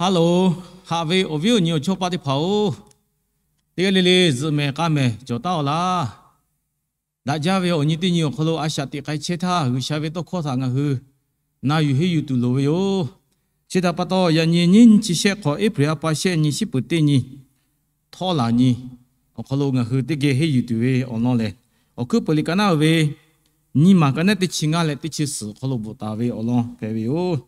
Hello, haꞈ ve awˬ viˉ awˬ nyi awˬ chawˇ paˆ teˇ hpaˍ-oˬ, teˇ g'aˇ le le zuhꞈ mehˍ k'a mehˍ cawˬ taˉ-aw laˇ. Daꞈ jaˇ ve awˬ nyi teˇ nyi awˬ hk'aw lo a shaꞈ teꞈ k'ai chehˇ htaˇ, G'uiˬsha ve tawˇ hkawˇ htaꞈ ngaˬ hui na yuˬ henˇ yuˬ tuˬ loˍ ve yoˬ. Chi htaꞈ pa taw, yaꞈ nyi nyiˇ nyi chi shehˆ hk'awꞈ, April ha pa shehˆ nyi, shiˉ peuˍ teˇ nyi, htawˇ laˬ nyi awˬ hk'aw lo ngaˬ hui teˇ geh henˇ yuˬ tuˬ ve awˬ lawn lehˬ, Awˬ hkuiˉ peuˬ liꞈ ka naˉ uiˍ ve nyiˇ maˬ ka naˉ teˇ chi ngaˇ leh teˇ chi suhˍ awˬ hk'aw lo bvuhꞈ taˍ ve awˬ lawn hpehꞈ ve yoˬ.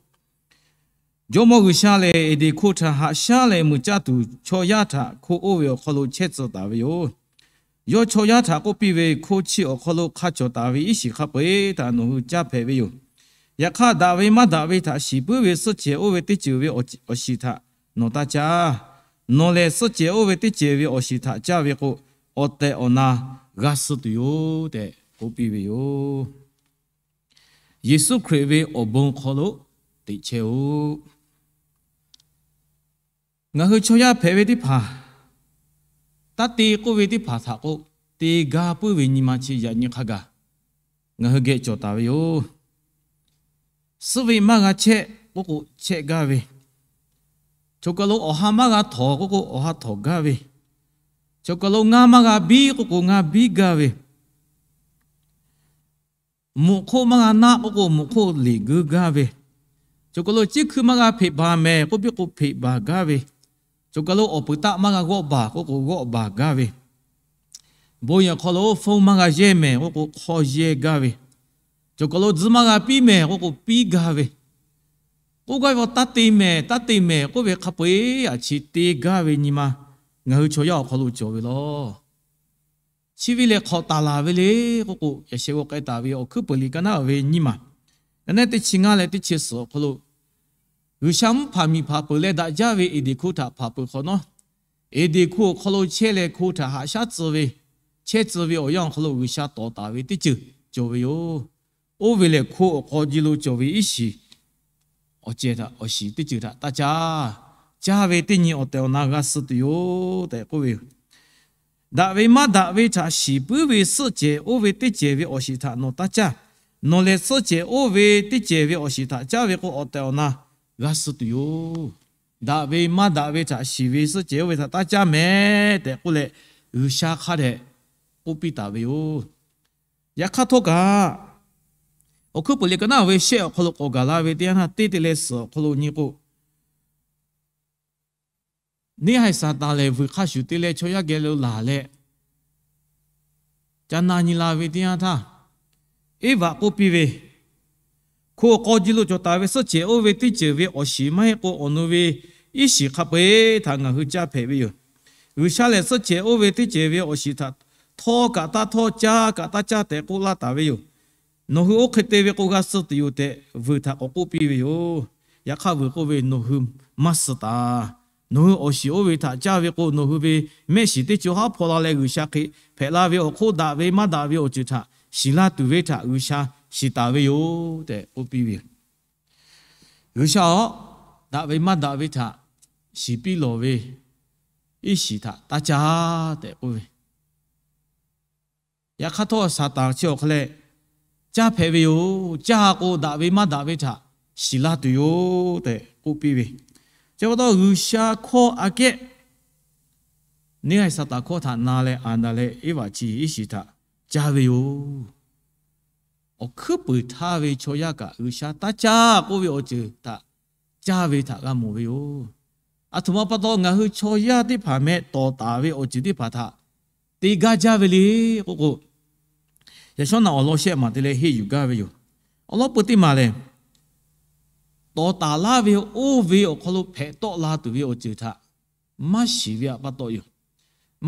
Jawˇmawˇ G'uiˬsha lehˬ, Eˍdenˍ hkoˇ htaꞈ haꞈ shaˉ leh mui caˇ tuˬ chaw yaˇ htaꞈ hkoˇ oˇ ve awˬ hk'aw lo chehˇ tcuh taˍ ve yoˬ. Yawˇ chaw yaˇ htaꞈ k'oˆ piˇ ve, Hkoˇ chi awˬ hk'aw lo hk'a cawˬ taˍ ve iˉ shiˍ hk'a peu-eˬ htaꞈ nawˬ hui caˇ hpehꞈ ve yoˬ. Yaꞈ hk'aˇ, daꞈ ve maˇ daꞈ ve htaꞈ shiˍ puiˉ ve suhˆ cehˬ oˇ ve teˇ ceuˬ ve awˬ shiˍ htaꞈ nawˬ taˇ caˇ. Nawˬ lehˬ suhˆ cehˬ oˇ ve teˇ cehˬ ve awˬ shiˍ htaꞈ caˇ ve k'o, awˬ tehˬ awˬ na g'a suh tuˬ yoˬ tehꞈ k'oˆ piˇ ve yoˬ. Yeˍsuˆ Hkriꞈ ve awˬ bon hk'aw lo teꞈ chehˇ-oˆ. Ngaˬ hui chaw yaˇ hpehꞈ ve teˇ hpaˍ, taˇ te k'oˆ ve teˇ hpaˍ htaꞈ k'o, te gaˇ puiˉ ve nyi ma chi yaꞈ nyi hk'a gaˬ ngaˬ hui geh cawˬ taˍ ve yoˬ. Suhˉ ve maˇ g'a chehˆ k'oˆ k'o, chehˆ gaˇ ve. Choˬ kaˬ lo awˬ ha maˇ g'a htawnˍ k'oˆ k'o, awˬ ha htawnˍ gaˇ ve. Choˬ kaˬ lo ngaˇ maˇ g'a biˇ k'oˆ k'o, ngaˇ biˇ gaˇ ve. Muꞈ hk'oˆ maˇ g'a naˆ k'oˆ k'o, muꞈ hk'oˆ liꞈ guiˇ gaˇ ve. Choˬ kaˬ lo ciˉ hkui maˇ g'a hpeꞈ baˬ mehˍ k'oˆ piˇ k'o, hpeꞈ baˬ gaˇ ve. Choˬ kaˬ lo awˬ puiˍ taˆ maˇ g'a g'awˆ baˬ k'oˆ k'o, g'awˆ baˬ gaˇ ve. Bon yehˬ hk'aw lo phone maˇ g'a yehˇ mehˍ k'oˆ k'o, hk'aw yehˇ gaˇ ve. Choˬ kaˬ lo tzuhˇ maˇ g'a piˇ mehˍ k'oˆ k'o, piˇ gaˇ ve. K'oˆ gaˇ ve, taˇ te mehˍ, taˇ te mehˍ k'oˆ ve hk'a peu-eˬ a chi te gaˇ ve nyi ma ngaˬ hui chaw yaˇ awˬ hk'aw lo cawˬ ve laˬ. Chi ve lehˬ hk'awꞈ taˍ laˬ ve le k'oˆ k'o, yaꞈ sheh g'aw k'ai taˍ ve Awˬ hkuiˉ peuˬ liꞈ ka naˉ uiˍ ve nyiˇ maˬ ka naˉ teˇ chi ngaˇ leh teˇ chi suhˍ awˬ hk'aw lo, G'uiˬsha mvuhˇ hpaˍ miˬ hpaˍ peuˬ leh daꞈ jaˇ ve Eˍdenˍ hkoˇ htaꞈ hpaˍ peuˬ hk'awꞈ nawˉ, Eˍdenˍ hkoˇ awˬ hk'aw lo chehˇ leh hkoˇ htaꞈ haꞈ shaˉ tcuh ve, chehˇ tcuh ve awˬ yanˇ awˬ hk'aw lo G'uiˬsha tawˍ taˍ ve teˇ ceuˬ cawˬ ve yoˬ. Oˇ ve lehˬ, hkoˇ awˬ k'aw ji lo cawˬ ve iˉ shiˍ awˬ cehˬ htaꞈ, awˬ shiˍ teˇ ceuˬ htaꞈ taˇ caˇ. Caˇ ve teˇ nyi awˬ tehˬ awˬ na g'a suh tuˬ yoˬ tehꞈ k'oˆ ve yoˬ. Daꞈ ve maˇ daꞈ ve htaꞈ shiˍ puiˉ ve suhˆ cehˬ oˇ ve teˇ cehˬ ve awˬ shiˍ htaꞈ nawˬ taˇ caˇ. Nawˬ lehˬ suhˆ cehˬ oˇ ve teˇ cehˬ ve awˬ shiˍ htaꞈ caˇ ve k'o, awˬ tehˬ awˬ na g'a suh tuˬ yoˬ. Daꞈ ve maˇ daꞈ ve htaꞈ shiˍ ve suhˆ cehˬ oˇ ve htaꞈ taˇ caˇ mehˍ tehꞈ k'oˆ leh, G'uiˬsha hk'a dehꞈ k'oˆ piˇ taˍ ve yoˬ. Yaꞈ hk'aˇ htawˇ kaꞈ, Awˬ hkuiˉ peuˬ liꞈ ka naˉ uiˍ ve shehˆ awˬ hk'aw lo k'awꞈ gaˬ la ve teˇ yanˇ htaˇ, teˇ te leh suhˍ awˬ hk'aw lo nyi k'o, neˇ haiˬ Saˍtanˍ lehˬ vuiˬ hk'a shuˍ te leh chaw yaˇ geh lo laˬ leh, ca na nyi la ve teˇ yanˇ htaˇ, Eˇvaꞈ k'oˆ piˇ ve, Hkoˇ awˬ k'aw ji lo cawˬ taˍ ve suhˆ cehˬ oˇ ve teˇ ceuˬ ve awˬ shiˍ maˇ heˆ k'o, awˬ nu ve iˉ shiˍ hk'a peu-eˬ htaꞈ ngaˬ hui caˇ hpehꞈ ve yoˬ. G'uiˬsha lehˬ, suhˆ cehˬ oˇ ve teˇ cehˬ ve awˬ shiˍ htaꞈ htawˇ kaꞈ taˇ htawˇ, caˇ kaꞈ taˇ caˇ tehꞈ k'oˆ laˇ taˍ ve yoˬ. Nawˬ hui oˇ hk'e te ve k'o, g'a suh tuˬ yoˬ tehꞈ vuiˬ htaꞈ k'awꞈ k'oˆ piˇ ve yoˬ. Yaꞈ hk'aˇ vuiˬ k'oˆ ve, Nawˬ hui maˇ suh taˍ. Nawˬ hui awˬ shiˍ oˇ ve htaꞈ caˇ ve k'o, nawˬ hui ve mehˆ shiˍ teˇ co haˉ hpaw la leh G'uiˬsha hk'e hpehꞈ la ve awˬ hk'oˆ daꞈ ve maˇ daꞈ ve awˬ ceuˬ htaꞈ shiˍ laˇ tuˬ ve htaꞈ G'uiˬsha shiˍ taˍ ve yoˬ tehꞈ k'oˆ piˇ ve yoˬ. G'uiˬsha-oˬ, daꞈ ve maˇ daꞈ ve htaꞈ shiˍ piˇ lawˬ ve iˉ shiˍ htaꞈ taˇ caˇ tehꞈ k'oˆ ve. Yaꞈ hk'aˇ htawˇ, Saˍtanˍ chi awˬ hk'a leh caˇ hpehꞈ ve yoˬ. Caˇ k'o, daꞈ ve maˇ daꞈ ve htaꞈ shiˍ laˇ tuˬ yoˬ tehꞈ k'oˆ piˇ ve. Chi pa taw, G'uiˬsha hkawˇ aꞈ kehˉ neˇ haiˬ Saˍtanˍ hkawˇ htaꞈ na leh, Aˍdanˍ leh Eˇvaꞈ chi iˉ shiˍ htaꞈ caˇ ve yoˬ. Awˬ hkuiˉ peuˬ htaˇ ve chaw yaˇ kaꞈ G'uiˬsha taˇ caˇ k'oˆ ve awˬ ceuˬ htaꞈ caˇ ve htaꞈ g'a mawˬ ve yoˬ. Aˬ htoꞈ ma pa taw ngaˬ hui chaw yaˇ teˇ hpaˍ meh tawˍ taˍ ve awˬ ceuˬ teˇ hpaˍ htaꞈ te gaˇ jaˇ ve le k'oˆ k'o, yaꞈ shawˉ naꞈ awˬ lawn shehˆ maˬ te leh henˇ yuˬ gaˇ ve yoˬ. Awˬ lawn peu teˇ maˬ lehˬ, tawˍ taˍ laˇ ve oˇ ve awˬ hk'aw lo hpehꞈ tawˆ la tuˬ ve awˬ ceuˬ htaꞈ maˇ shiˍ ve htaꞈ pa taw yoˬ.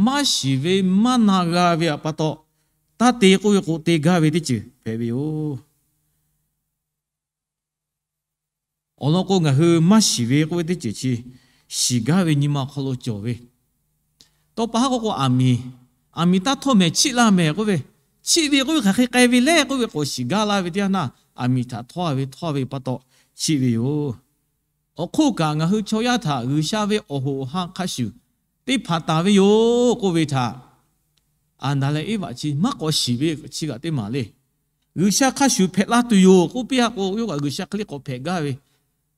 Maˇ shiˍ ve maˇ na g'a ve htaꞈ pa taw, taˇ te k'oˆ ve k'o, te gaˇ ve teˇ ceuˬ hpehꞈ ve yoˬ. Awˬ lawn k'o, ngaˬ hui maˇ shiˍ ve k'oˆ ve teˇ ceuˬ chi shiˍ gaˇ ve nyi ma awˬ hk'aw lo cawˬ ve. Tawˇ pa haˉ k'oˆ k'o, aˬ miˍ, aˬ miˍ taˇ htawˇ mehˍ, chiˆ laˇ mehˍ k'oˆ ve, chiˆ ve k'oˆ ve hk'aˬ hk'e k'ai ve le k'oˆ ve k'awꞈ shiˍ gaˇ laˇ ve teˇ yanˇ htaˇ, aˬ miˍ htaꞈ htawˇ ve htawˇ ve pa taw chiˆ ve yoˬ. Awˬ hk'oˆ kaꞈ, ngaˬ hui chaw yaˇ htaꞈ G'uiˬsha ve awˬ hoꞈ awˬ ha hk'a shuˍ teˇ hpaˍ taˍ ve yoˬ k'oˆ ve htaꞈ Aˍdanˍ leh Eˇvaꞈ chi maˇ k'awꞈ shiˍ ve chi kaꞈ teˇ maˬ le. G'uiˬsha hk'a shuˍ hpehꞈ la tuˬ yoˬ k'oˆ piˇ a k'o, yawˇ kaꞈ G'uiˬsha hk'e le k'awꞈ hpehꞈ gaˇ ve.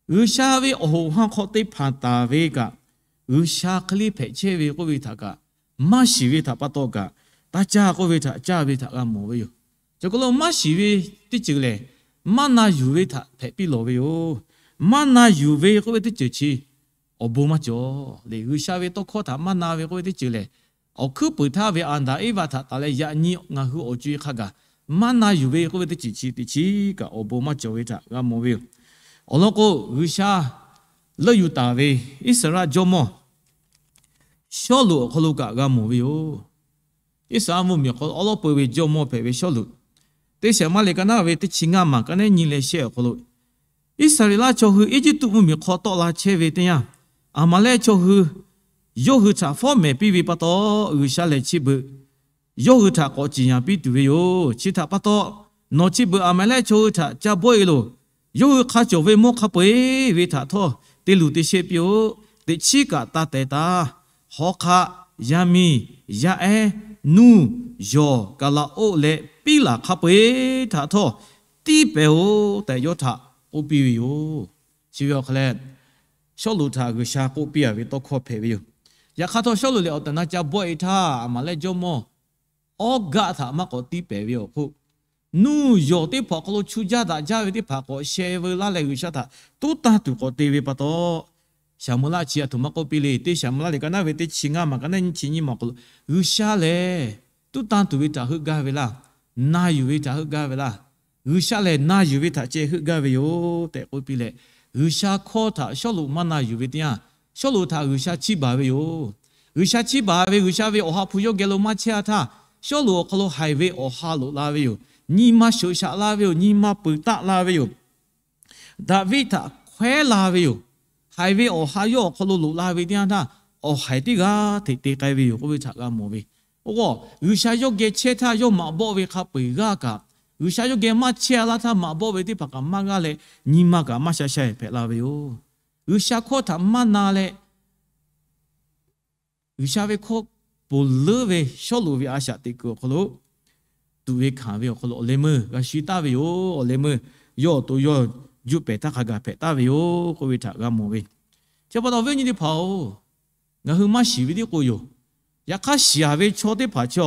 G'uiˬsha ve awˬ hoꞈ ha hk'aw te hpanˍ taˍ ve kaꞈ, G'uiˬsha hk'e le hpehꞈ chehˇ ve k'oˆ ve htaꞈ kaꞈ, maˇ shiˍ ve htaꞈ pa taw kaꞈ, taˇ caˇ k'oˆ ve htaꞈ caˇ ve htaꞈ g'a mawˬ ve yoˬ. Chi hk'aw lo maˇ shiˍ ve teˇ ceuˬ lehˬ, maˇ na yuˬ ve htaꞈ hpehꞈ piˇ lawˬ ve yoˬ. Maˇ na yuˬ ve k'oˆ ve teˇ ceuˬ chi awˬ bon maˇ cawˬ le. G'uiˬsha ve tawˇ hkawˇ htaꞈ maˇ na ve k'oˆ ve teˇ ceuˬ lehˬ, awˬ hkuiˉ puiˍ htaˇ ve Aˍdanˍ Eˇvaꞈ htaꞈ taˍ leh yaꞈ nyi ngaˬ hui awˬ co-e hk'a gaˬ maˇ na yuˬ ve k'oˆ ve teˇ ceuˬ chi teꞈ chiˉ kaꞈ awˬ bon maˇ cawˬ ve htaꞈ g'a mawˬ ve yoˬ. Awˬ lawn k'o, G'uiˬsha leuˆ yuˬ taˍ ve Iˉsaˍreˍlaˆ jawˇmawˇ Sawˉluꞈ awˬ hk'aw lo kaꞈ g'a mawˬ ve yoˬ. Iˉsaˍreˍlaˆ mvuhˇmiˬ awˬ hk'aw lo awˉ lawˉ peu ve jawˇmawˇ hpehꞈ ve Sawˉluꞈ, teˇ Saˍmo liꞈ ka naˉ ve teˇ chi ngaˇ maˬ ka naˉ nyi leh shehˆ awˬ hk'aw lo, Iˉsaˍreˍlaˆ chaw hui Eˇjiˇtuꞈ mvuhˇmiˬ hk'aw tawˆ la chehˇ ve teˇ yanˇ, Aˍmaˍlehˆ chaw hui yawˇ hui htaꞈ fawˉ mehˍ piˇ ve pa taw, G'uiˬsha lehˬ chi beuꞈ yawˇ hui htaꞈ k'awꞈ ciˍ yanˍ piˇ tuˬ ve yoˬ. Chi htaꞈ pa taw, nawˬ chi beuꞈ Aˍmaˍlehˆ chaw hui htaꞈ ca bawˆ-e loˬ. Yawˇ hui hk'a cawˬ ve mawˇ hk'a peu-eˬ ve htaꞈ htawˇ te luˬ te sheˆ piˇ-oˆ. Teꞈ chiˉ kaꞈ taˇ teh taˇ. Hawˉ hk'aˆ, yaˇ miˇ, yaˇ ehˉ, nuˇ, yawˬ, kaˍlaˍoˆ leh piˉlaˬ hk'a peu-eˬ htaꞈ htawˇ tiˇ pehˍ-oˆ tehꞈ yawˇ htaꞈ k'oˆ piˇ ve yoˬ. Chi ve awˬ hk'aw leh, Sawˉluꞈ htaꞈ G'uiˬsha k'oˆ piˇ-a ve tawˇ hkawˇ hpehꞈ ve yoˬ. Yaꞈ hk'aˇ htawˇ, Sawˉluꞈ lehˬ awˬ tehˬ na ca bawˆ-e htaˇ, Aˍmaˍlehˆ jawˇmawˇ Awˉgaˆ htaꞈ maˇ k'awꞈ tiˇ pehˍ ve awˬ hk'oˆ, nuˇ yawˬ teˇ hpaˍ awˬ hk'aw lo chu jaˇ daꞈ jaˇ ve teˇ hpaˍ k'awꞈ sheh veu laˇ leh G'uiˬsha htaꞈ tuˉ tanˇ tuˬ k'awꞈ te ve pa taw, Saˍmo-laˆ chi aˬ htoꞈ ma k'oˆ piˇ le. Teˇ Saˍmo-laˆ liꞈ ka naˉ ve teˇ chi ngaˇ maˬ ka naˉ nyi chi nyiˇ maˬ awˬ hk'aw lo, G'uiˬsha lehˬ tuˉ tanˇ tuˬ ve htaꞈ heuˆ gaˇ ve laˇ, na yuˬ ve htaꞈ heuˆ gaˇ ve laˇ, G'uiˬsha lehˬ na yuˬ ve htaꞈ ceh heuˆ gaˇ ve yoˬ tehꞈ k'oˆ piˇ leh, G'uiˬsha hkawˇ htaꞈ Sawˉluꞈ maˇ na yuˬ ve teˇ yanˇ, Sawˉluꞈ htaꞈ G'uiˬsha chiˇ baˬ ve yoˬ. G'uiˬsha chiˇ baˬ ve, G'uiˬsha ve awˬ ha hpu yawˇ geh lo maˇ chehˇ-a htaˇ, Sawˉluꞈ awˬ hk'aw lo haiˬ ve awˬ ha loꞈ la ve yoˬ. Nyi ma shoꞈ shaꞈ la ve yoˬ. Nyi ma peuˬ taˆ la ve yoˬ. Daˍviˆ htaꞈ hkawehˉ la ve yoˬ. Haiˬ ve awˬ ha yawˇ awˬ hk'aw lo loꞈ la ve teˇ yanˇ htaˇ, awˬ haiˬ teˇ g'aˇ hteꞈ te k'ai ve yoˬ k'oˆ ve htaꞈ g'a mawˬ ve. Oˇ k'o, G'uiˬsha yawˇ geh chehˇ htaˇ yawˇ maꞈ bawˆ ve hk'a peu-eˬ g'aˇ kaꞈ, G'uiˬsha yawˇ geh maˇ chehˇ-a laˇ htaˇ maꞈ bawˆ ve teˇ hpaˍ kaꞈ maˇ g'aˇ leh, nyi ma kaꞈ maˇ sha sha-eˬ hpehꞈ la ve yoˬ. G'uiˬsha hkawˇ htaꞈ maˇ na leh, G'uiˬsha ve hkawˇ ponˬ leuˉ ve Sawˉluꞈ ve a shaꞈ teꞈ kuiˬ awˬ hk'aw lo, tuꞈ ve hkanˍ ve awˬ hk'aw lo awˬ leh meuˇ g'a shu taˍ ve yoˬ. Awˬ leh meuˇ yawˇ awˬ to yawˇ juˇ pehˍ htaˇ hk'a gaˬ hpehꞈ taˍ ve yoˬ k'oˆ ve htaꞈ g'a mawˬ ve. Chi pa taw awˬ viˉ awˬ nyi teˇ hpaˍ-oˬ, ngaˬ hui maˇ shiˍ ve tiˉ k'o yoˬ. Yaꞈ hk'aˇ shiˍ-a ve chaw teˇ hpaˍ chi-a,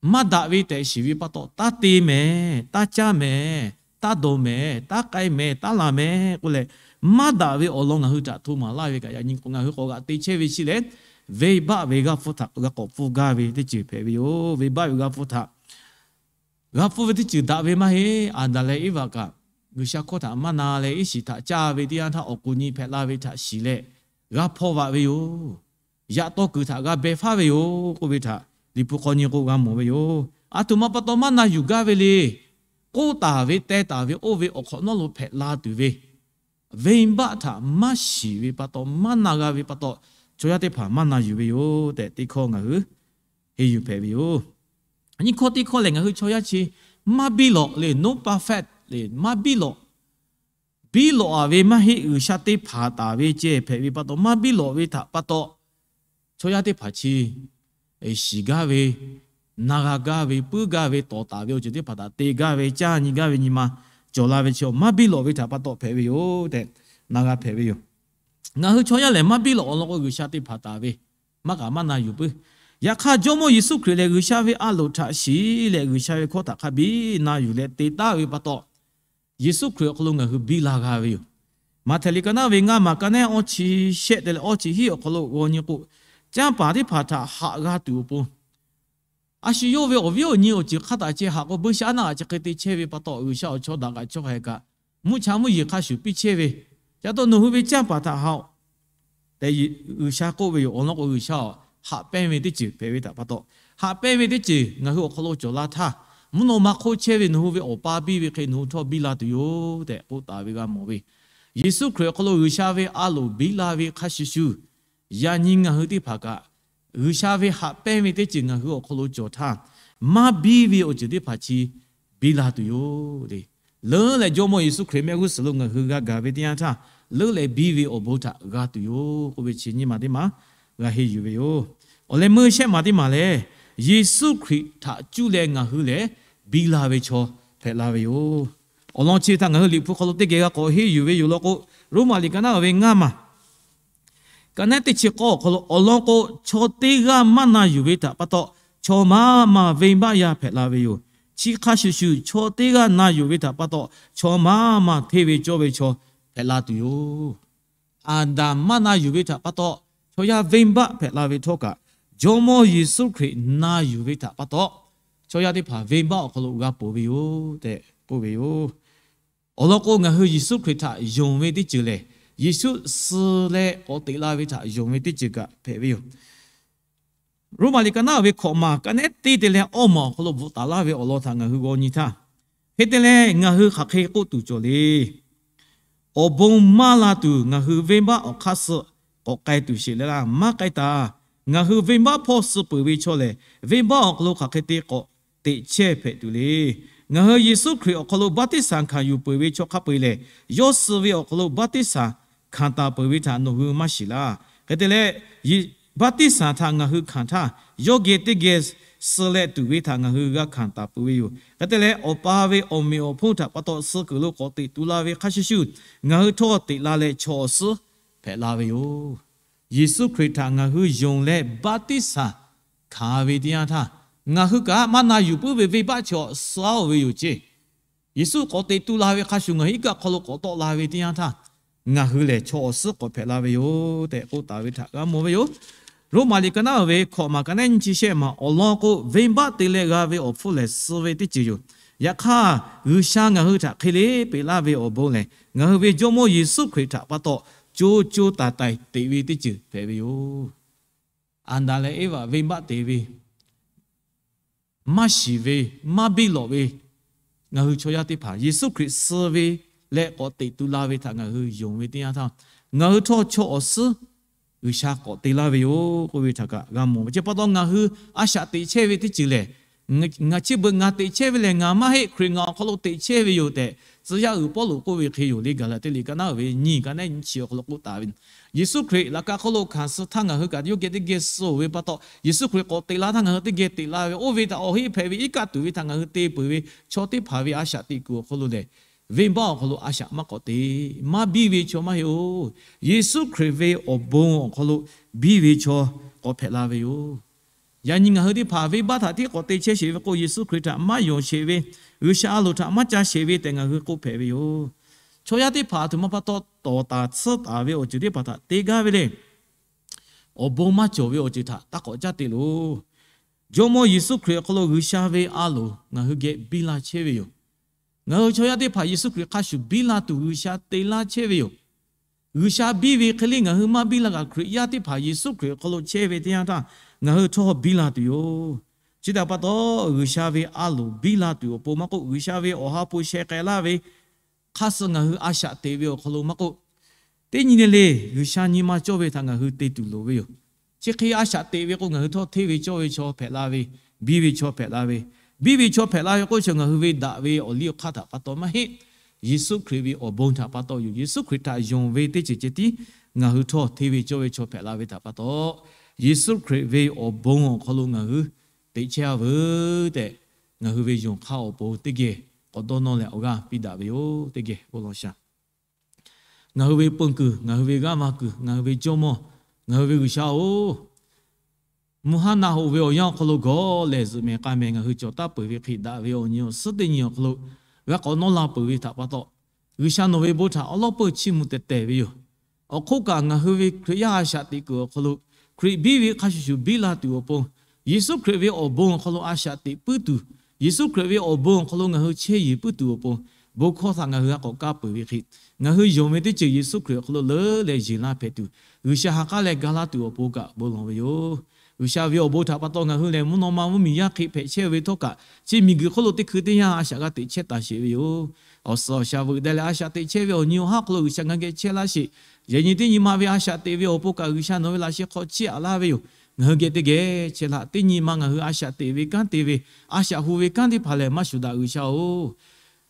maˇ daꞈ ve tehꞈ shiˍ ve pa taw, taˇ te mehˍ, taˇ caˇ mehˍ, taˇ dawˬ mehˍ, taˇ k'ai mehˍ, taˇ laˬ mehˍ k'oˆ leh, maˇ daꞈ ve awˬ lawn ngaˬ hui htaꞈ hto maˍ laˇ ve kaꞈ, yaꞈ nyi k'o ngaˬ hui k'awꞈ g'aꞈ te chehˇ ve chi lehˬ, venˇbaˆ ve g'aˇ hpfuhˇ htaꞈ g'a k'awꞈ pfuhˇ gaˇ ve teˇ ceuˬ hpehꞈ ve yoˬ. Venˇbaˆ ve g'aˇ hpfuhˇ htaꞈ g'a pfuhˇ ve teˇ ceuˬ daꞈ ve maˇ heˆ. Aˍdanˍ leh Eˇvaꞈ kaꞈ G'uiˬsha hkawˇ htaꞈ maˇ na leh iˉ shiˍ htaꞈ caˇ ve teˇ yanˇ htaˇ awˬ k'oˍ nyi hpehꞈ la ve htaꞈ shiˍ leh, g'a hpaw vaꞈ ve yoˬ. Yaꞈ taw kuiˬ htaꞈ g'a beh faˉ ve yoˬ k'oˆ ve htaꞈ Liꞈ hpu hk'aw nyi k'o g'a mawˬ ve yoˬ. Aˬ htoꞈ ma pa taw maˇ na yuˬ gaˇ ve le. K'oˆ taˍ ve, teh taˍ ve, oˇ ve awˬ hk'awꞈ nawˉ lo hpehꞈ la tuˬ ve venˇbaˆ htaꞈ maˇ shiˍ ve pa taw, maˇ na g'a ve pa taw, chaw yaˇ teˇ hpaˍ maˇ na yuˬ ve yoˬ tehꞈ teˇ hkawˇ ngaˬ hui henˇ yuˬ hpehꞈ ve yoˬ. Nyiˇ hkawˇ teˇ hkawˇ lehˬ, ngaˬ hui chaw yaˇ chi maˇ biˇ lawꞈ le, no perfect le, maˇ biˇ lawꞈ. Biˇ lawꞈ-a ve maˇ heˆ. G'uiˬsha te hpanˍ taˍ ve ceh hpehꞈ ve pa taw, maˇ biˇ lawꞈ ve htaꞈ pa taw, chaw yaˇ teˇ hpaˍ chi shiˍ gaˇ ve, na g'a gaˇ ve, puiˉ gaˇ ve, tawˍ taˍ ve awˬ ceuˬ teˇ hpaˍ htaꞈ te gaˇ ve, caˇ nyi gaˇ ve nyi ma cawˬ la ve chi, maˇ biˇ lawꞈ ve htaꞈ pa taw hpehꞈ ve yoˬ tehꞈ na g'a hpehꞈ ve yoˬ. Ngaˬ hui chaw yaˇ lehˬ, maˇ biˇ lawꞈ awˬ lawn k'o, G'uiˬsha te hpanˍ taˍ ve maˇ k'aꞈ maˇ na yuˬ puiˉ. Yaꞈ hk'aˇ, Jawˇmawˇ Yeˍsuˆ Hkriꞈ lehˬ, G'uiˬsha ve a loˍ htaꞈ shiˍ leh, G'uiˬsha ve hkawˇ htaꞈ hk'a biˇ na yuˬ leh te taˍ ve pa taw, Yeˍsuˆ Hkriꞈ awˬ hk'aw lo ngaˬ hui biˇ la g'a ve yoˬ. Maꞈhtehˍ liꞈ ka naˉ ve ngaˇ maˬ ka naˉ awˇ chi shehˆ te leh awˇ chi hiˉ awˬ hk'aw lo g'aw nyi k'o, canˇ paˍ teˇ hpaˍ htaꞈ haꞈ g'a tuˬ awˬ pon, a shu yawˇ ve awˬ viˉ awˬ nyi awˬ ceuˬ hk'a taꞈ ceh haꞈ k'o, buiˇshaˆaˉnaˆ kaꞈ chi hk'e te chehˇ ve pa taw, G'uiˬsha awˬ chaw daꞈ kaꞈ chaw haiˬ kaꞈ mvuhˇ cha mvuhˇ yeˬ hk'a shuˍ piˇ chehˇ ve, ca taw nawˬ hui ve canˇ paˍ htaꞈ haꞈ-oꞈ tehꞈ G'uiˬsha k'oˆ ve yoˬ. Awˬ lawn k'o, G'uiˬsha haꞈ pehnˇ ve teˇ ceuˬ hpehꞈ ve htaꞈ pa taw, haꞈ pehnˇ ve teˇ ceuˬ ngaˬ hui awˬ hk'aw lo cawˬ la htaˇ, mvuhˇ naw ma hk'oˆ chehˇ ve nawˬ hui ve Awˬ pa biˇ ve hk'e nawˬ hui htawˇ biˇ la tuˬ yoˬ tehꞈ k'oˆ taˍ ve g'a mawˬ ve. Yeˍsuˆ Hkriꞈ awˬ hk'aw lo G'uiˬsha ve a loˍ biˇ la ve hk'a shuˍ shuˍ, yaꞈ nyi ngaˬ hui teˇ hpaˍ kaꞈ, G'uiˬsha ve haꞈ pehnˇ ve teˇ ceuˬ ngaˬ hui awˬ hk'aw lo cawˬ htaˇ, maˇ biˇ ve awˬ ceuˬ teˇ hpaˍ chi biˇ la tuˬ yoˬ le. Leuˉ leh Jawˇmawˇ Yeˍsuˆ Hkriꞈ mehˆ g'uˇ suhˍ lo ngaˬ hui g'a gaˬ ve teˇ yanˇ htaˇ, leuˉ leh biˇ ve awˬ bon htaꞈ g'a tuˬ yoˬ k'oˆ ve chi nyiˇ ma teˇ ma g'a henˇ yuˬ ve yoˬ. Awˬ leh meuˇ shehˆ ma teˇ ma lehˬ, Yeˍsuˆ Hkriꞈ htaꞈ cuˇ leh ngaˬ hui lehˬ biˇ la ve chaw hpehꞈ la ve yoˬ. Awˬ lawn chi htaꞈ ngaˬ hui Liꞈ hpu hk'aw lo teˇ geh g'a k'awꞈ henˇ yuˬ ve yoˬ law k'o, Roˉmaꞈ liꞈ ka naˉ ve ngaˇ maˬ ka naˉ teˇ chi k'awˇ awˬ hk'aw lo, awˬ lawn k'o, chaw teˇ g'aˇ maˇ na yuˬ ve htaꞈ pa taw, chaw maˇ maˇ venˇbaˆ yaˇ hpehꞈ la ve yoˬ. Chi hk'a shuˍ shuˍ, chaw teˇ g'aˇ na yuˬ ve htaꞈ pa taw, chaw maˇ maˇ hteˇ ve cawˇ ve chaw hpehꞈ la tuˬ yoˬ. Aˍdanˍ maˇ na yuˬ ve htaꞈ pa taw, chaw yaˇ venˇbaˆ hpehꞈ la ve htawˇ kaꞈ, Jawˇmawˇ Yeˍsuˆ Hkriꞈ na yuˬ ve htaꞈ pa taw, chaw yaˇ teˇ hpaˍ venˇbaˆ awˬ hk'aw lo g'a ponˬ ve yoˬ tehꞈ k'oˆ ve yoˬ. Awˬ lawn k'o, ngaˬ hui Yeˍsuˆ Hkriꞈ htaꞈ yonˍ ve teˇ ceuˬ lehˬ, Yeˍsuˆ suh leh k'awꞈ teꞈ la ve htaꞈ yonˍ ve teˇ ceuˬ kaꞈ hpehꞈ ve yoˬ. Roˉmaꞈ liꞈ ka naˉ ve hkawꞈ maˬ ka naˉ teˇ te leh awˇ maˬ awˬ hk'aw lo bvuhꞈ taˍ laˇ ve awˬ lawn htaꞈ ngaˬ hui g'aw nyi htaˇ, hk'e te leh ngaˬ hui hk'aˬ hk'e k'oˆ tuˬ cawˬ le. Awˬ bon maˇ la tuˬ ngaˬ hui venˇbaˆ awˬ hk'aˇ suh k'awꞈ k'ai tuˬ sheˍ leh laˇ. Maˇ k'ai taˍ. Ngaˬ hui venˇbaˆ hpawˇ suh peuˬ ve chaw lehˬ, venˇbaˆ awˬ hk'aw lo hk'aˬ hk'e te k'awꞈ teꞈ chehˇ hpehꞈ tuˬ le. Ngaˬ hui Yeˍsuˆ Hkriꞈ awˬ hk'aw lo baˆtiˆsaˬ hkanˍ yuˬ peuˬ ve chaw hk'a peu-eˬ lehˬ, yawˇ suh ve awˬ hk'aw lo baˆtiˆsaˬ hkanˍ taˍ peuˬ ve htaꞈ nawˬ hui maˇ shiˍ laˇ. Hk'e te leh, baˆtiˆsaˬ htaꞈ ngaˬ hui hkanˍ htaˇ, yawˇ geh teˇ geh suh leh tuˬ ve htaꞈ ngaˬ hui g'a hkanˍ taˍ peuˬ ve yoˬ. Hk'e te leh, Awˬ pa ve awˬ meꞈ awˬ hponˇ htaꞈ pa taw suh kuiˬ lo k'awꞈ teꞈ tu la ve hk'a shuˍ shuˍ, ngaˬ hui htawˇ teꞈ la leh chaw awˬ suhˉ hpehꞈ la ve yoˬ. Yeˍsuˆ Hkriꞈ htaꞈ ngaˬ hui yonˍ leh baˆtiˆsaˬ hkanˍ ve teˇ yanˇ htaˇ, ngaˬ hui kaꞈ maˇ na yuˬ puiˉ ve venˇbaˆ chi awˬ suh-a oˬ ve yoˬ ceˇ. Yeˍsuˆ k'awꞈ teꞈ tu la ve hk'a shuˍ ngaˬ hui iˉ kaˆ hk'aw lo k'awꞈ tawˆ la ve teˇ yanˇ htaˇ, ngaˬ hui lehˬ chaw awˬ suhˉ k'awꞈ hpehꞈ la ve yoˬ tehꞈ k'oˆ taˍ ve htaꞈ g'a mawˬ ve yoˬ. Roˉmaꞈ liꞈ ka naˉ ve hkawꞈ maˬ ka naˉ nyiˇ chi shehˆ maˬ awˬ lawn k'o, venˇbaˆ te leh g'a ve awˬ hpfuhˇ lehˬ suh ve teˇ ceuˬ yoˬ. Yaꞈ hk'aˇ, G'uiˬsha ngaˬ hui htaꞈ hk'e le peꞈ laˇ ve awˬ bon lehˬ, ngaˬ hui ve Jawˇmawˇ Yeˍsuˆ Hkriꞈ htaꞈ pa taw co co taiˍ taiˍ teꞈ ve teˇ ceuˬ hpehꞈ ve yoˬ. Aˍdanˍ leh Eˇvaꞈ venˇbaˆ te ve, maˇ shiˍ ve, maˇ biˇ lawꞈ ve, ngaˬ hui chaw yaˇ teˇ hpaˍ Yeˍsuˆ Hkriꞈ suh ve leh k'awꞈ teꞈ tu la ve htaꞈ ngaˬ hui yonˍ ve teˇ yanˇ htaˇ, ngaˬ hui htawˇ chaw awˬ suhˉ G'uiˬsha k'awꞈ te laˇ ve yoˬ k'oˆ ve htaꞈ kaꞈ g'a mawˬ ve. Chi pa taw ngaˬ hui a shaꞈ teꞈ chehˇ ve teˇ ceuˬ lehˬ, ngaˬ chi beuꞈ ngaˬ teꞈ chehˇ ve lehˬ, ngaˬ maˇ heˆ, Hkriꞈ ngaˬ awˬ hk'aw lo teꞈ chehˇ ve yoˬ tehꞈ, tcuh yaˇ uiˍ Pawˇluꞈ k'oˆ ve hk'e yoˬ le. Gaˍlaˍtiˆ liꞈ ka naˉ ve nyiˇ ka naˉ nyiˇ chi awˬ hk'aw lo k'oˆ taˍ ve, Yeˍsuˆ Hkriꞈ laꞈ ka hk'oˆ lo hkanˍ suh htaˇ ngaˬ hui kaꞈ yawˇ geh teˇ geh suh-oˬ ve pa taw, Yeˍsuˆ Hkriꞈ k'awꞈ teꞈ la htaˇ ngaˬ hui teˇ geh teꞈ la ve, oˇ ve htaꞈ awˬ heˆ hpehꞈ ve iˉ kaˆ tuˬ ve htaꞈ ngaˬ hui te peuˬ ve, chaw teˇ hpaˍ ve a shaꞈ teꞈ kuiˬ awˬ hk'aw lo lehˬ, venˇbaˆ awˬ hk'aw lo a shaꞈ maˇ k'awꞈ te, maˇ biˇ ve chaw maˇ heˆ-oˬ. Yeˍsuˆ Hkriꞈ ve awˬ bon awˬ hk'aw lo biˇ ve chaw k'awꞈ hpehꞈ la ve yoˬ. Yaꞈ nyi ngaˬ hui teˇ hpaˍ venˇbaˆ htaꞈ tiˉ k'awꞈ te chehˇ sheˍ ve k'o, Yeˍsuˆ Hkriꞈ htaꞈ maˇ yonˍ sheˍ ve, G'uiˬsha a loˍ htaꞈ maˇ ca sheˍ ve tehꞈ ngaˬ hui k'oˆ hpehꞈ ve yoˬ. Chaw yaˇ teˇ hpaˍ a htoꞈ ma pa taw tawˍ taˍ tsuhˇ taˍ ve awˬ ceuˬ teˇ hpaˍ htaꞈ te gaˇ ve le. Awˬ bon maˇ cawˬ ve awˬ ceuˬ htaꞈ taˇ k'awꞈ caˇ te loˬ. Jawˇmawˇ Yeˍsuˆ Hkriꞈ awˬ hk'aw lo G'uiˬsha ve a loˍ ngaˬ hui geh biˇ la chehˇ ve yoˬ. Ngaˬ hui chaw yaˇ teˇ hpaˍ Yeˍsuˆ Hkriꞈ hk'a shuˍ biˇ la tuˬ G'uiˬsha te laˇ chehˇ ve yoˬ. G'uiˬsha biˇ ve hk'e le ngaˬ hui maˇ biˇ la kaꞈ, Hkriꞈ yaˇ teˇ hpaˍ Yeˍsuˆ Hkriꞈ awˬ hk'aw lo chehˇ ve teˇ yanˇ htaˇ, ngaˬ hui htawˇ biˇ la tuˬ yoˬ. Chi htaꞈ pa taw, G'uiˬsha ve a loˍ biˇ la tuˬ awˬ pon maˇ k'oˆ, G'uiˬsha ve awˬ ha hpu sheh k'ai laˇ ve hk'aˇ suh ngaˬ hui a shaꞈ teꞈ ve awˬ hk'aw lo maˇ k'oˆ, teˇ nyi le le G'uiˬsha nyi ma cawˇ ve htaꞈ ngaˬ hui te tuˬ loˍ ve yoˬ. Chi hk'e a shaꞈ teꞈ ve k'o, ngaˬ hui htawˇ hteˇ ve cawˇ ve chaw hpehꞈ la ve, biˇ ve chaw hpehꞈ la ve, biˇ ve chaw hpehꞈ la ve k'oˆ chi ngaˬ hui ve daꞈ ve awˬ liˇ awˬ hk'aˇ htaꞈ pa taw maˇ heˆ. Yeˍsuˆ Hkriꞈ ve awˬ bon htaꞈ pa taw yoˬ. Yeˍsuˆ Hkriꞈ htaꞈ yonˍ ve teˇ ceuˬ ceh tiˉ ngaˬ hui htawˇ hteˇ ve cawˇ ve chaw hpehꞈ la ve htaꞈ pa taw, Yeˍsuˆ Hkriꞈ ve awˬ bon awˬ hk'aw lo ngaˬ hui teꞈ chehˇ-a veuˬ tehꞈ, ngaˬ hui ve yonˍ hk'aˇ awˬ pon teˇ geh k'awꞈ dawˇ nawˇ leh awˬ g'aˇ piˇ daꞈ ve yoˬ. Teˇ geh k'oˆ law shaˍ. Ngaˬ hui ve peu kuiˬ, ngaˬ hui ve g'aˇ va kuiˬ, ngaˬ hui ve Jawˇmawˇ, ngaˬ hui ve G'uiˬsha-oˬ, mvuhˇ haˉ naˆ hoꞈ ve awˬ yanˇ awˬ hk'aw lo gawˬ lehˬ zuhꞈ mehˍ k'ai mehˍ ngaˬ hui cawˬ taˍ peuˬ ve hk'e, daꞈ ve awˬ nyi awˬ suhˉ teˇ nyi awˬ hk'aw lo g'a k'awꞈ nawˇ la peuˬ ve htaꞈ pa taw, G'uiˬsha nawˬ ve bon htaꞈ awˉ lawˉ peuˇ chiˇ mvuh tehˬ tehˬ ve yoˬ. Awˬ hk'oˆ kaꞈ, ngaˬ hui ve Hkriꞈ yaˇ a shaꞈ teꞈ kuiˬ awˬ hk'aw lo Hkriꞈ biˇ ve hk'a shuˍ shuˍ biˇ la tuˬ awˬ pon, Yeˍsuˆ Hkriꞈ ve awˬ bon awˬ hk'aw lo a shaꞈ teꞈ puiˉ tuˬ, Yeˍsuˆ Hkriꞈ ve awˬ bon awˬ hk'aw lo ngaˬ hui chehˇ yeˬ puiˉ tuˬ awˬ pon, bon hkawˇ htaꞈ ngaˬ hui g'a k'awꞈ kaˇ peuˬ ve hk'e, ngaˬ hui yonˍ ve teˇ ceuˬ Yeˍsuˆ Hkriꞈ awˬ hk'aw lo leuˉ leh yeˬ laˇ hpehꞈ tuˬ, G'uiˬsha ha k'aˉ leh ga laˇ tuˬ awˬ pon kaꞈ bon lawˬ ve yoˬ. G'uiˬsha ve awˬ bon htaꞈ pa taw ngaˬ hui lehˬ mvuhˇ naw ma mvuhˇmiˬ yaˇ hk'e hpehꞈ chehˇ ve htawˇ kaꞈ, chi miˬguiˬ hk'oˆ lo teˇ hkui teˇ yanˇ a shaꞈ g'a teꞈ chehˇ taˍ sheˍ ve yoˬ. Awˬ suhˍ awˬ shaˍ veuꞈ deh leh a shaꞈ teꞈ chehˇ ve awˬ nyi awˬ haˉ hk'aw lo G'uiˬsha ngaˬ geh chehˇ laˇ sheˍ. Yaꞈ nyi teˇ nyi ma ve a shaꞈ teꞈ ve awˬ pon kaꞈ G'uiˬsha nawˬ ve laꞈ sheh hk'aw chiˇ aꞈ laˇ ve yoˬ. Ngaˬ hui geh teˇ geh chehˇ laˇ. Teˇ nyi ma ngaˬ hui a shaꞈ teꞈ ve kanˉ te ve, a shaꞈ hu ve kanˉ teˇ hpaˍ lehˬ maˇ shuˍ daꞈ G'uiˬsha-oˬ,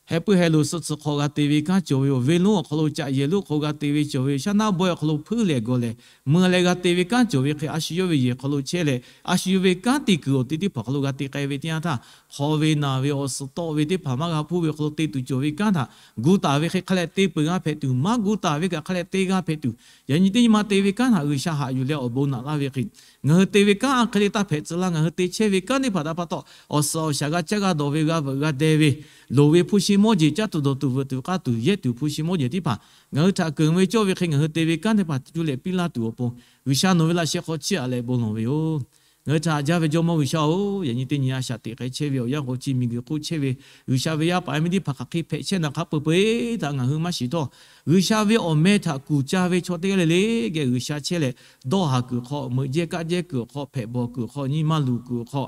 heh puiˉ heh loˬ suh tcuh hk'aw g'a te ve kanˉ cawˬ ve yoˬ. Venˇ lonˉ awˬ hk'aw lo caꞈ yehˬ lonˉ hk'aw g'a te ve cawˬ ve yoˬ. Shaˉ naˆ bawehˇ awˬ hk'aw lo hpuiˉ lehˬ gawˬ lehˬ, mui leh g'a te ve kanˉ cawˬ ve hk'e, a shu yawˇ ve yehˬ hk'aw lo chehˇ leh, a shu yawˇ ve kanˉ te kuiˬ awˬ te teˇ hpaˍ hk'aw lo g'a te k'ai ve teˇ yanˇ htaˇ, hk'aw ve naˬ ve awˬ suhˍ tawˆ ve teˇ hpaˍ maˇ g'a hpuˇ ve awˬ hk'aw lo te tuˬ cawˬ ve kanˉ htaꞈ gu taˍ ve hk'e hk'a leh te peuˬ g'a hpehꞈ tuˬ, maˇ gu taˍ ve kaꞈ hk'a leh te g'a hpehꞈ tuˬ, yaꞈ nyi teˇ nyi ma te ve kanˉ htaꞈ G'uiˬsha haꞈ yuˬ leh awˬ bon naꞈ laˇ ve hk'e, ngaˬ hui te ve kanˉ a hk'e le taˇ hpehꞈ tcuh laˇ. Ngaˬ hui te chehˇ ve kanˉ teˇ hpaˍ htaꞈ pa taw, awˬ suhˍ awˬ shaˍ g'a caˇ g'a dawˬ ve, g'a veuꞈ g'a deh ve, loˍ ve hpu shi mawˇ jeˬ, caˇ tuˬ dawˬ tuˬ veuꞈ tuˬ k'aˇ tuˬ yehˇ tuˬ hpu shi mawˇ jeˬ teˇ hpaˍ ngaˬ hui htaꞈ keunˍ ve cawˇ ve hk'e, ngaˬ hui te ve kanˉ teˇ hpaˍ htaꞈ cuˇ leh piˇ laˇ tuˬ awˬ pon, G'uiˬsha nawˬ ve laꞈ sheh hk'aw chiˇ aꞈ leh bon lawˬ ve yoˬ. Ngaˬ hui htaꞈ jaˇ ve Jawˇmawˇ G'uiˬsha-oˬ, yaꞈ nyi teˇ nyi a shaꞈ teꞈ k'ai chehˇ ve awˬ yanˇ k'o, chi miˬguiˬ hk'oˆ chehˇ ve G'uiˬsha ve yaˇ paˍ yaˇ miˇ teˇ hpaˍ hk'aˬ hk'e hpehꞈ chehˇ naˍ hk'a peu-eˬ htaꞈ ngaˬ hui maˇ shiˍ htawˇ, G'uiˬsha ve awˬ meh htaꞈ kuˬ ca ve chaw teˇ g'aˇ le le geh G'uiˬsha chehˇ leh, dawˇ haˍ kuiˬ hk'aw, meuꞈ jehˇ kaˆ jehˇ kuiˬ awˬ hk'aw, hpehꞈ bawˬ kuiˬ awˬ hk'aw, nyi ma luˬ kuiˬ awˬ hk'aw,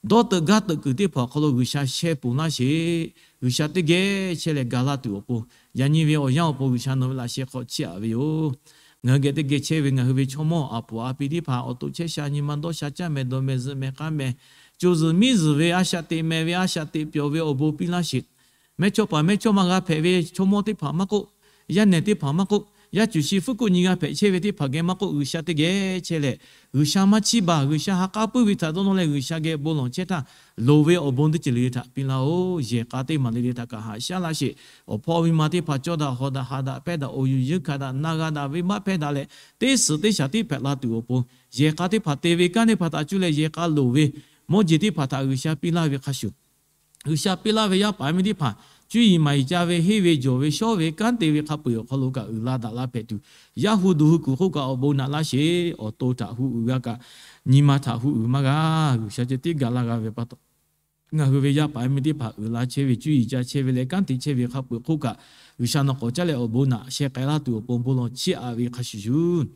dawˇ teuꞈ gaˇ teuꞈ kuiˬ teˇ hpaˍ awˬ hk'aw lo G'uiˬsha sheh ponˬ laˇ sheˍ. G'uiˬsha teˇ geh chehˇ leh ga laˇ tuˬ awˬ pon, yaꞈ nyi ve awˬ yanˇ awˬ pon G'uiˬsha nawˬ ve laꞈ sheh hk'aw chiˇ aꞈ ve yoˬ. Ngaˬ hui geh teˇ geh chehˇ ve ngaˬ hui ve chaw mawˇ aˬ puˍ aˬ pi teˇ hpaˍ awˬ to chehˇ sha nyi ma dawˇ sha caˇ mehˍ dawˬ mehˍ zuhꞈ mehˍ k'a mehˍ, co zuhˬ miˉ zuhˬ ve a shaꞈ teꞈ mehˍ ve a shaꞈ teꞈ pyawˬ ve awˬ bon piˇ laˇ sheˍ. Mehˇchawˇpaˍ mehˇchawˇma g'a hpehꞈ ve chaw mawˇ teˇ hpaˍ maˇ k'oˆ, yaˇ nehˬ teˇ hpaˍ maˇ k'oˆ, yaˇ cuˬ shi fuˉ kuˆ nyi g'a hpehꞈ chehˇ ve teˇ hpaˍ geh maˇ k'oˆ, G'uiˬsha teˇ geh chehˇ leh, G'uiˬsha maˇ chiˇ baˬ, G'uiˬsha ha k'aˉ puiˉ ve htaꞈ dawˇ nawˇ leh G'uiˬsha geh bon lawˬ chehˇ htaˇ, loˍ ve awˬ bon teˇ ceuˬ le le htaꞈ piˇ laˇ-oˬ. Yehˬ k'a teˇ maˬ le le htaꞈ kaꞈ haꞈ shaˉ laˇ sheˍ. Awˬ hpawˇ miˇ ma teˇ hpaˍ cawˇ daꞈ hawˍ daꞈ haꞈ daꞈ pehˇ daꞈ awˬ yuˬ yeunˇ hkanˍ daꞈ na g'a daꞈ venˇbaˆ hpehˇ daꞈ leh, teˇ suhˍ teˇ shaˍ tiˉ hpehꞈ la tuˬ awˬ pon, yehˬ k'a teˇ hpaˍ te ve kanˉ teˇ hpaˍ htaꞈ cuˇ leh yehˬ k'a loˍ ve mawˇ jeˬ teˇ hpaˍ htaꞈ G'uiˬsha piˇ laˇ ve hk'a shuˍ, G'uiˬsha piˇ laˇ ve yaˇ paˍ yaˇ miˇ teˇ hpaˍ cuˇ yiˍ maˍ yiˍ ca ve henˇ ve jawˬ ve shawˉ ve kanˉ te ve hk'a peu-eˬ awˬ hk'aw lo kaꞈ uiˍ la daꞈ la hpehꞈ tuˬ, yaˇ hu duˬ hui kuˬ hk'oˆ kaꞈ awˬ bon naꞈ laˇ sheˍ. Awˬ to htaꞈ hu uiˍ g'a kaꞈ, nyi ma htaꞈ hu uiˍ maˇ g'a. G'uiˬsha ceh tiˉ ga laˇ g'a ve pa taw, ngaˬ hui ve yaˇ paˍ yaˇ miˇ teˇ hpaˍ uiˍ la chehˇ ve cuˇ yiˍ ca chehˇ ve leh kanˉ te chehˇ ve hk'a peu-eˬ hk'oˆ kaꞈ, G'uiˬsha nawˬ k'awꞈ caˇ leh awˬ bon naꞈ sheh k'ai laˇ tuˬ awˬ pon bon lawˬ chiˇ aꞈ ve hk'a shuˍ shuˍ,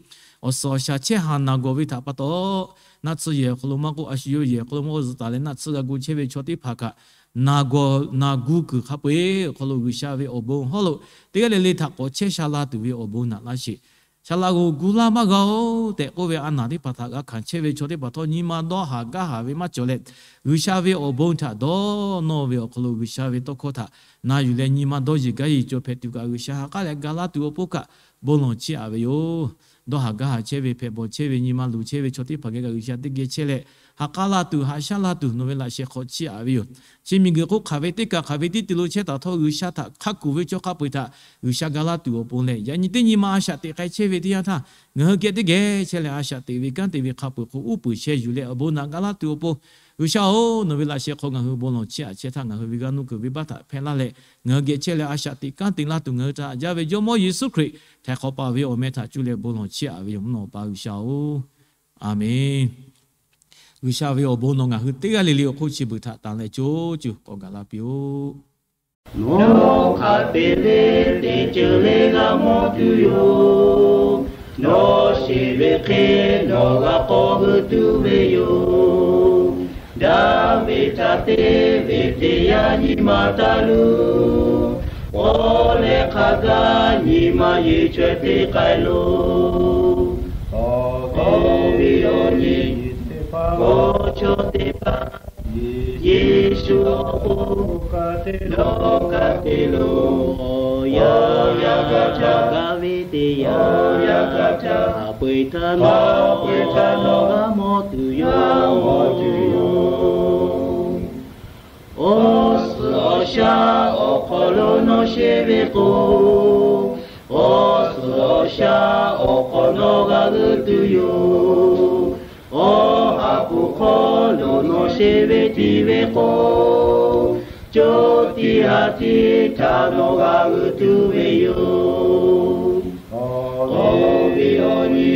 awˬ suhˍ awˬ shaˍ chehˇ haˍ naˬ gawˬ ve htaꞈ pa taw, naˆ tsuhˇ yehˬ awˬ hk'aw lo maˇ k'oˆ, a shu yawˇ ve yehˬ awˬ hk'aw lo maˇ k'oˆ, zuhꞈ taˍ leh naˆ tsuhˇ g'a gu chehˇ ve chaw teˇ hpaˍ kaꞈ, naˬ gawˬ naˬ gu kuiˬ hk'a peu-eˬ awˬ hk'aw lo G'uiˬsha ve awˬ bon hawˉ lo teˇ g'aˇ le le htaꞈ k'awꞈ chehˇ sha la tuˬ ve awˬ bon naꞈ laˇ sheˍ. Sha la g'a gu laˇ maˇ g'a-oˬ tehꞈ k'oˆ ve a naˬ teˇ hpaˍ htaꞈ g'a hkanˍ chehˇ ve chaw teˇ hpaˍ htawˇ, nyi ma dawˇ haˍ gaˇ haˍ ve maˇ cawˬ leh, G'uiˬsha ve awˬ bon htaꞈ dawˇ nawˇ ve awˬ hk'aw lo G'uiˬsha ve tawˇ hkawˇ htaꞈ na yuˬ leh nyi ma dawˇ yeˬ gaˇ yeˬ cawˬ hpehꞈ tuˬ kaꞈ, G'uiˬsha ha k'aˉ leh ga laˇ tuˬ awˬ pon kaꞈ bon lawˬ chiˇ aꞈ ve yoˬ. Dawˇ haˍ gaˇ haˍ chehˇ ve, hpehꞈ bawˬ chehˇ ve, nyi ma luˬ chehˇ ve chaw teˇ hpaˍ geh kaꞈ G'uiˬsha teˇ geh chehˇ leh, ha k'aˉ laˇ tuˬ, haꞈ shaˉ laˇ tuˬ nawˬ ve laꞈ sheh hk'aw chiˇ aꞈ ve yoˬ. Chi miˬguiˬ hk'oˆ hk'aˬ ve teˇ kaˬ hk'aˬ ve teˇ ti lo chehˇ taˍ htawˇ, G'uiˬsha htaꞈ hk'a kuˬ ve chaw hk'a peu-eˬ htaꞈ G'uiˬsha ga laˇ tuˬ awˬ pon leh, yaꞈ nyi teˇ nyi ma a shaꞈ teꞈ k'ai chehˇ ve teˇ yanˇ htaˇ, ngaˬ hui geh teˇ geh chehˇ leh a shaꞈ teꞈ ve kanˉ te ve hk'a peu-eˬ hk'oˆ uˉ peunˍ sheh yuˬ leh awˬ bon naꞈ ga laˇ tuˬ awˬ pon, G'uiˬsha-oˬ, nawˬ ve laꞈ sheh hk'aw ngaˬ hui bon lawˬ chiˇ aꞈ chehˇ htaˇ, ngaˬ hui ve g'aˇ nuˇ kuiˬ venˇbaˆ htaꞈ hpehˇ laˇ leh, ngaˬ hui geh chehˇ leh a shaꞈ teꞈ kanˉ te laˇ tuˬ ngaˬ hui htaꞈ haꞈ jaˇ ve Jawˇmawˇ Yeˍsuˆ Hkriꞈ htaiˍ hk'awꞈ paˍ ve awˬ meh htaꞈ cuˇ leh bon lawˬ chiˇ aꞈ ve yoˬ. Mvuhˇ naw pa G'uiˬsha-oˬ, Aˬmenˍ. G'uiˬsha ve awˬ bon nawˬ ngaˬ hui teˇ g'aˇ le le awˬ hk'oˆ chi beuꞈ htaꞈ tanˍ leh co cuˬ k'awꞈ gaˬ la piˇ-oˆ. Nawˬ hk'a te ve teˇ ceuˬ le g'a mawˬ tuˬ yoˬ. Nawˬ sheˍ ve hk'e nawˬ g'a k'awꞈ gu tuˬ ve yoˬ. Daˍviˆ htaꞈ te ve teˇ yanˇ nyi ma taˇ luˬ. K'awꞈ leh hk'a gaˇ nyi ma yeˬ chaweh te k'ai loˬ. Awˬ viˉ awˬ nyi, awˬ chaw teˇ hpaˍ, Yeˍsuˆ awˬ pon nawˬ ka te loˬ. Awˬ yanˇ gaˇ htaˇ, gaˇ ve teˇ yanˇ gaˇ htaˇ, hk'a peu-eˬ htaˇ nawˬ, hk'a peu-eˬ htaˇ nawˬ g'a mawˬ tuˬ yoˬ. Awˬ suhˍ awˬ shaˍ awˬ hk'aw lo nawˬ sheˍ ve k'o, awˬ suhˍ awˬ shaˍ awˬ hk'aw nawˬ g'a g'euˆ tuˬ yoˬ. Awˬ ha hpu hk'aw lo nawˬ sheˍ ve tiˉ ve k'o, co tiꞈ ha tiꞈ htaꞈ nawˬ g'a g'euˆ tuˬ ve yoˬ. Awˬ viˉ awˬ nyi,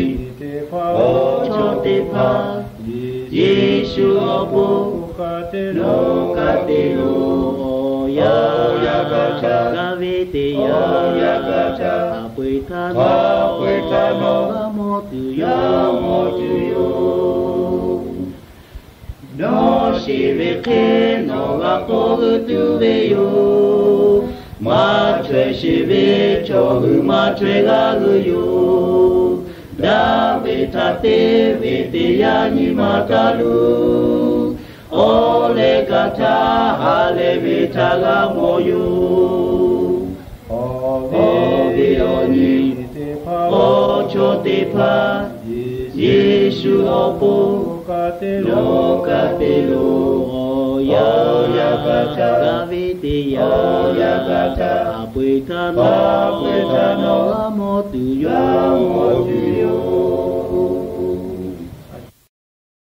awˬ chaw teˇ hpaˍ, Yeˍsuˆ awˬ pon nawˬ ka te loˬ. Awˬ yanˇ gaˇ htaˇ, gaˇ ve teˇ yanˇ gaˇ htaˇ, hk'a peu-eˬ htaˇ nawˬ, hk'a peu-eˬ htaˇ nawˬ g'a mawˬ tuˬ yoˬ. Nawˬ sheˍ ve hk'e nawˬ g'a k'awꞈ g'euˆ tuˬ ve yoˬ. Maˇ chaweh sheˍ ve chaw hui maˇ chaweh g'a g'euˆ yoˬ. Daˍviˆ htaꞈ te ve teˇ yanˇ nyi ma taˇ luˬ. Awˬ leh kaꞈ htaˇ, ha leh ve htaꞈ g'a mawˬ yoˬ. Awˬ viˉ awˬ nyi, awˬ chaw teˇ hpaˍ, Yeˍsuˆ awˬ pon lawˬ kaꞈ te loˬ. Awˬ yanˇ gaˇ ve teˇ yanˇ, awˬ yanˇ gaˇ htaˇ, ha pui htaˇ nawˬ, ha pui htaˇ nawˬ g'a mawˬ tuˬ yoˬ.